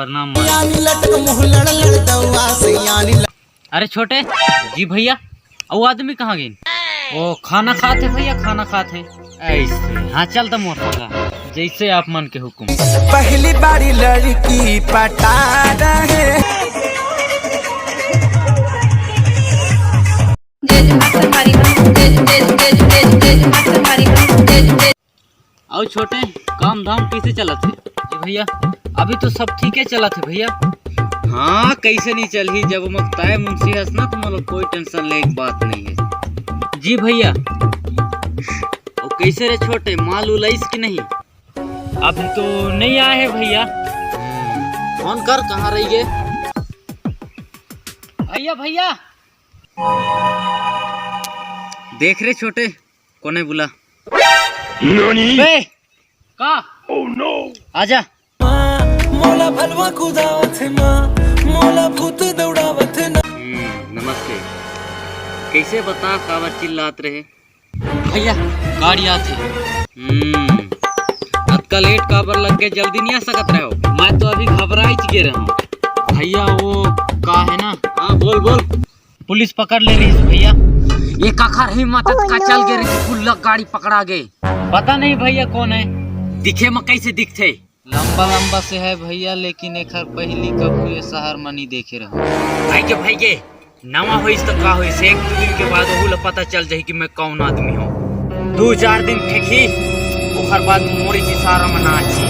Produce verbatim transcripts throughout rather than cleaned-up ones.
प्रणाम माँ। यानी लटक मुँह लड़ लड़ दउआ से यानी लड़- अरे छोटे, जी भैया, वो आदमी कहाँ गइन? वो खाना खात हे भैया, खाना खात हे। ऐसे, हाँ, चल त मोर संग, जैसे आप मन के हुकुम। पहली बारी लड़की पटा रहे। जय जय मास्टर मारी बम, जय जय, जय जय, जय जय, जय जय मास्टर मारी बम, जय जय, जय। अउ छोटे, काम धाम कैसे चलत हे? जी भैया, अभी तो सब ठीके चलत हे भैया। हाँ, कैसे नहीं चलही, जब मोर ताए मुंशी हस ना, तो मोला कोई tension ले के बात नहीं है। जी भैया, अउ कैसे रे छोटे, माल उल आइस कि नहीं? अभी तो नहीं आए हे भैया। फोन कर, कहाँ रहिगे? भैया, भैया। देख रे छोटे, कोने बुला। बे, का? आजा। मोला भलवा कुदावत हे माँ, मोला भूत दौड़ावत हे ना। हम्म, नमस्ते। कैसे बता काबर चिल्लात रहे? भैया, गाड़ी आत हे। हम्म, अतका लेट काबर लग गे, जल्दी नहीं आ सकत रहे हो? मैं तो अभी घबराइच गे रहे हूँ। भैया, वो का है ना? हाँ, बोल, बोल। पुलिस पकड़ ले रहिस भैया। ये काखर हिम्मत हे, का चल गे रहिस, कुल्ला गाड़ी पकड़ा गे। पता नहीं भैया कौन है। दिखे म कैसे दिखथे? लंबा लंबा से है भैया, लेकिन एखर पहली कभू ये शहर म नहीं देखे रहूं। भाई के, भाई के, नवा होइस त का होइस, एक दू दिन के बाद ओहू ला पता चल जाही कि मैं कौन आदमी हूँ। दू चार दिन ठेकही, ओखर बाद मोरी इशारा म नाची।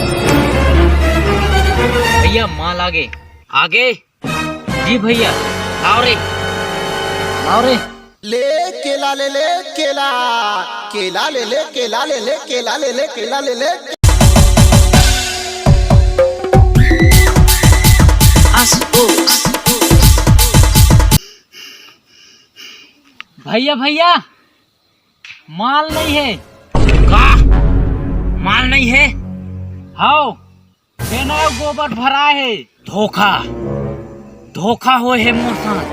भैया माल आगे, आगे। जी भैया, लाओ रे, लाओ रे। ले केला, ले ले केला, केला ले ले, केला ले ले, केला ले ले, केला ले ले। भैया, भैया, माल नहीं है। का? माल नहीं है? हाव। बेना अउ गोबर भराए हे। धोखा, धोखा होए हे मोर साथ।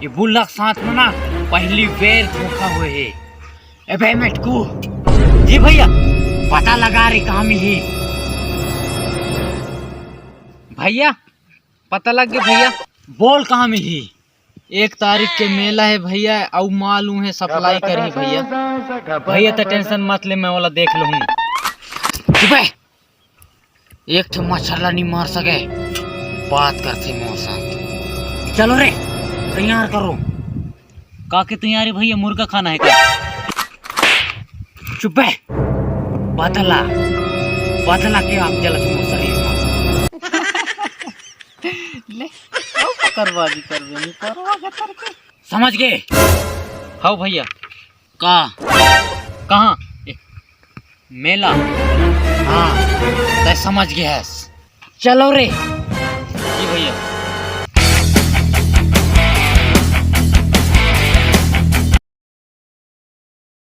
ये बुल्ला के साथ में ना पहली बेर धोखा होए हे। एबे मेटकू। जी भैया। पता लगा रे कहाँ मिलही। भैया, पता लग गे भैया। बोल कहाँ मिलही। एक तारीख के मेला हे भैया, अउ माल उहे supply करही भैया। भैया त tension मत ले, मैं ओला देख लूहूँ। चुप हे। एक ठे मच्छर ला नहीं मार सके, बात करथे मोर साथ। चलो रे, तैयार करो। का के तैयारी भैया, मुर्गा खाना है क्या? चुप हे, बदला, बदला के आग जलत मोर शरीर में। ले, अउ पकड़बाजी करबे, नहीं करवा गतर के। समझ गे? हव भैया। का? कहाँ? ए, मेला। हाँ, तैं समझ गे हस। चलो रे,